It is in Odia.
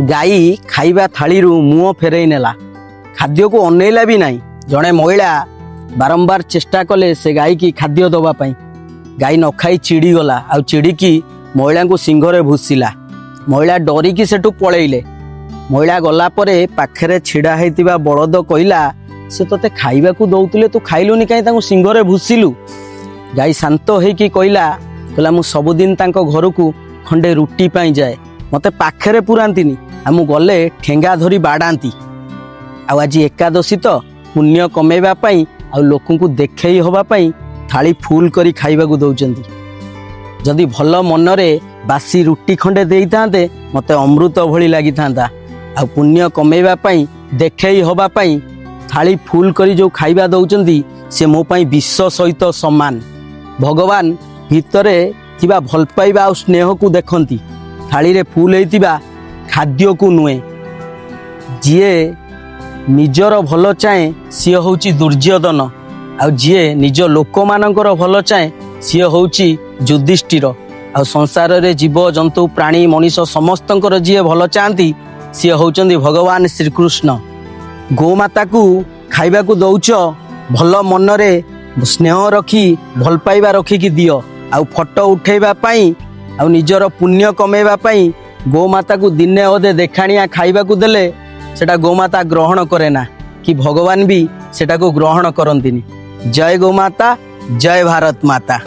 ଗାଈ ଖାଇବା ଥାଳିରୁ ମୁହଁ ଫେରେଇ ନେଲା, ଖାଦ୍ୟକୁ ଅନେଇଲା ବି ନାହିଁ। ଜଣେ ମହିଳା ବାରମ୍ବାର ଚେଷ୍ଟା କଲେ ସେ ଗାଈକି ଖାଦ୍ୟ ଦେବା ପାଇଁ। ଗାଈ ନ ଖାଇ ଚିଡ଼ିଗଲା ଆଉ ଚିଡ଼ିକି ମହିଳାଙ୍କୁ ଶିଙ୍ଘରେ ଭୁସିଲା। ମହିଳା ଡରିକି ସେଠୁ ପଳେଇଲେ। ମହିଳା ଗଲା ପରେ ପାଖରେ ଛିଡ଼ା ହେଇଥିବା ବଳଦ କହିଲା, "ସେ ତୋତେ ଖାଇବାକୁ ଦଉଥିଲେ, ତୁ ଖାଇଲୁନି କାହିଁ, ତାଙ୍କୁ ଶିଙ୍ଘରେ ଭୁସିଲୁ?" ଗାଈ ଶାନ୍ତ ହେଇକି କହିଲା, "ମୁଁ ସବୁଦିନ ତାଙ୍କ ଘରକୁ ଖଣ୍ଡେ ରୁଟି ପାଇଁ ଯାଏ। ମୋତେ ପାଖରେ ପୁରାନ୍ତିନି ଆଉ ମୁଁ ଗଲେ ଠେଙ୍ଗା ଧରି ବାଡ଼ାନ୍ତି। ଆଉ ଆଜି ଏକାଦଶୀ ତ, ପୁଣ୍ୟ କମେଇବା ପାଇଁ ଆଉ ଲୋକଙ୍କୁ ଦେଖେଇ ହବା ପାଇଁ ଥାଳି ଫୁଲ କରି ଖାଇବାକୁ ଦଉଛନ୍ତି। ଯଦି ଭଲ ମନରେ ବାସି ରୁଟି ଖଣ୍ଡେ ଦେଇଥାନ୍ତେ, ମୋତେ ଅମୃତ ଭଳି ଲାଗିଥାନ୍ତା। ଆଉ ପୁଣ୍ୟ କମେଇବା ପାଇଁ, ଦେଖେଇ ହବା ପାଇଁ ଥାଳି ଫୁଲ କରି ଯେଉଁ ଖାଇବା ଦଉଛନ୍ତି, ସେ ମୋ ପାଇଁ ବିଷ ସହିତ ସମାନ।" ଭଗବାନ ଭିତରେ ଥିବା ଭଲ ପାଇବା ଆଉ ସ୍ନେହକୁ ଦେଖନ୍ତି, ଥାଳିରେ ଫୁଲ ହେଇଥିବା ଖାଦ୍ୟକୁ ନୁହେଁ। ଯିଏ ନିଜର ଭଲ ଚାହେଁ, ସିଏ ହେଉଛି ଦୁର୍ଯ୍ୟୋଧନ। ଆଉ ଯିଏ ନିଜ ଲୋକମାନଙ୍କର ଭଲ ଚାହେଁ, ସିଏ ହେଉଛି ଯୁଧିଷ୍ଠିର। ଆଉ ସଂସାରରେ ଜୀବ, ଜନ୍ତୁ, ପ୍ରାଣୀ, ମଣିଷ ସମସ୍ତଙ୍କର ଯିଏ ଭଲ ଚାହାନ୍ତି, ସିଏ ହେଉଛନ୍ତି ଭଗବାନ ଶ୍ରୀକୃଷ୍ଣ। ଗୋମାତାକୁ ଖାଇବାକୁ ଦଉଛ, ଭଲ ମନରେ ସ୍ନେହ ରଖି, ଭଲ ପାଇବା ରଖିକି ଦିଅ। ଆଉ ଫଟୋ ଉଠେଇବା ପାଇଁ ଆଉ ନିଜର ପୁଣ୍ୟ କମେଇବା ପାଇଁ ଗୋମାତାକୁ ଦିନେ ଅଧେ ଦେଖାଣିଆ ଖାଇବାକୁ ଦେଲେ ସେଟା ଗୋମାତା ଗ୍ରହଣ କରେ ନା କି ଭଗବାନ ବି ସେଟାକୁ ଗ୍ରହଣ କରନ୍ତିନି। ଜୟ ଗୋମାତା, ଜୟ ଭାରତ ମାତା।